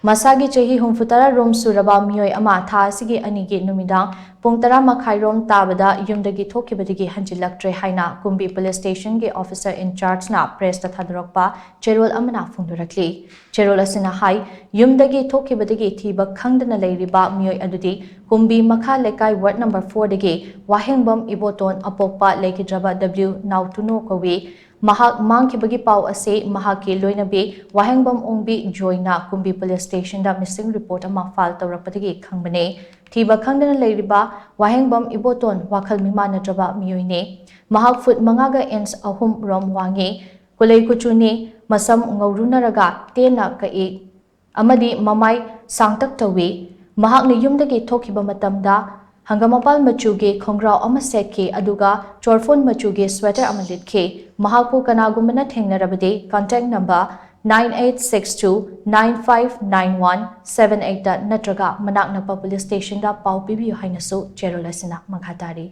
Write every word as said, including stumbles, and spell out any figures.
ꯃꯁꯥꯒꯤ ꯆꯍꯤ ꯍꯨꯝꯐꯨꯇꯔꯥ ꯔꯣꯝ ꯁꯨꯔꯕ ꯃꯤꯑꯣꯏ ꯑꯃ ꯊꯥ ꯑꯁꯤꯒꯤ ꯑꯅꯤꯒꯤ ꯅꯨꯃꯤꯗꯥꯡ ꯄꯨꯡ ꯇꯔꯥ ꯃꯈꯥꯏ ꯔꯣꯝ ꯇꯥꯕꯗ ꯌꯨꯝꯗꯒꯤ ꯊꯣꯛꯈꯤꯕꯗꯒꯤ ꯍꯟꯖꯤꯜꯂꯛꯇ꯭ꯔꯦ ꯍꯥꯏꯅ ꯀꯨꯝꯕꯤ ꯄꯨꯂꯤꯁ ꯁ꯭ꯇꯦꯁꯟꯒꯤ ꯑꯣꯐꯤꯁꯔ ꯏꯟꯆꯥꯔꯖꯅ ꯄ꯭ꯔꯦꯁꯇ ꯊꯥꯗꯣꯔꯛꯄ ꯆꯦꯔꯣꯜ ꯑꯃꯅ ꯐꯣꯡꯗꯣꯔꯛꯂꯤ꯫ ꯆꯦꯔꯣꯜ ꯑꯁꯤꯅ ꯍꯥꯏ, ꯌꯨꯝꯗꯒꯤ ꯊꯣꯛꯈꯤꯕꯗꯒꯤ ꯊꯤꯕ ꯈꯪꯗꯅ ꯂꯩꯔꯤꯕ ꯃꯤꯑꯣꯏ ꯑꯗꯨꯗꯤ ꯀꯨꯝꯕꯤ ꯃꯈꯥ ꯂꯩꯀꯥꯏ ꯋꯥꯔꯗ ꯅꯝꯕꯔ ꯐꯣꯔꯗꯒꯤ ꯋꯥꯍꯦꯡꯕꯝ ꯏꯕꯣꯇꯣꯟ ꯑꯄꯣꯛꯄ ꯂꯩꯈꯤꯗ꯭ꯔꯕ ꯗꯕ꯭ꯂꯤꯎ ꯅꯥꯎꯇꯨꯅꯣ ꯀꯧꯏ꯫ ꯃꯍꯥꯛ ꯃꯥꯡꯈꯤꯕꯒꯤ ꯄꯥꯎ ꯑꯁꯤ ꯃꯍꯥꯛꯀꯤ ꯂꯣꯏꯅꯕꯤ ꯋꯥꯍꯦꯡꯕꯝ ꯑꯣꯡꯕꯤ ꯖꯣꯏꯅ ꯀꯨꯝꯕꯤ ꯄꯨꯂꯤꯁ ꯁ꯭ꯇꯦꯁꯟꯗ ꯃꯤꯁꯤꯡ ꯔꯤꯄꯣꯔꯠ ꯑꯃ ꯐꯥꯏꯜ ꯇꯧꯔꯛꯄꯗꯒꯤ ꯈꯪꯕꯅꯤ꯫ ꯊꯤꯕ ꯈꯪꯗꯅ ꯂꯩꯔꯤꯕ ꯋꯥꯍꯦꯡꯕꯝ ꯏꯕꯣꯇꯣꯟ ꯋꯥꯈꯜ ꯃꯤꯃꯥꯟꯅꯗ꯭ꯔꯕ ꯃꯤꯑꯣꯏꯅꯤ꯫ ꯃꯍꯥꯛ ꯐꯨꯠ ꯃꯉꯥꯒ ꯏꯟꯆ ꯑꯍꯨꯝ ꯔꯣꯝ ꯋꯥꯡꯉꯤ꯫ ꯀꯨꯂꯩ ꯀꯨꯆꯨꯅꯤ꯫ ꯃꯁꯝ ꯉꯧꯔꯨꯅꯔꯒ ꯇꯦꯟꯅ ꯀꯛꯏ ꯑꯃꯗꯤ ꯃꯃꯥꯏ ꯁꯥꯡꯇꯛ ꯇꯧꯏ꯫ ꯃꯍꯥꯛꯅ ꯌꯨꯝꯗꯒꯤ ꯊꯣꯛꯈꯤꯕ ꯃꯇꯝꯗ ꯍꯪꯒꯥꯝꯄꯥꯜ ꯃꯆꯨꯒꯤ ꯈꯣꯡꯒ꯭ꯔꯥꯎ ꯑꯃ ꯁꯦꯠꯈꯤ, ꯑꯗꯨꯒ ꯆꯣꯔꯐꯣꯟ ꯃꯆꯨꯒꯤ ꯁ꯭ꯋꯦꯇꯔ ꯑꯃ ꯂꯤꯠꯈꯤ꯫ ꯃꯍꯥꯛꯄꯨ ꯀꯅꯥꯒꯨꯝꯕꯅ ꯊꯦꯡꯅꯔꯕꯗꯤ contact number nine eight six two nine five nine one seven eight ꯇ ꯅꯠꯇ꯭ꯔꯒ ꯃꯅꯥꯛ ꯅꯛꯄ ꯄꯨꯂꯤꯁ ꯁ꯭ꯇꯦꯁꯟꯗ ꯄꯥꯎ ꯄꯤꯕꯤꯌꯨ ꯍꯥꯏꯅꯁꯨ ꯆꯦꯔꯣꯜ ꯑꯁꯤꯅ ꯃꯈꯥ ꯇꯥꯔꯤ꯫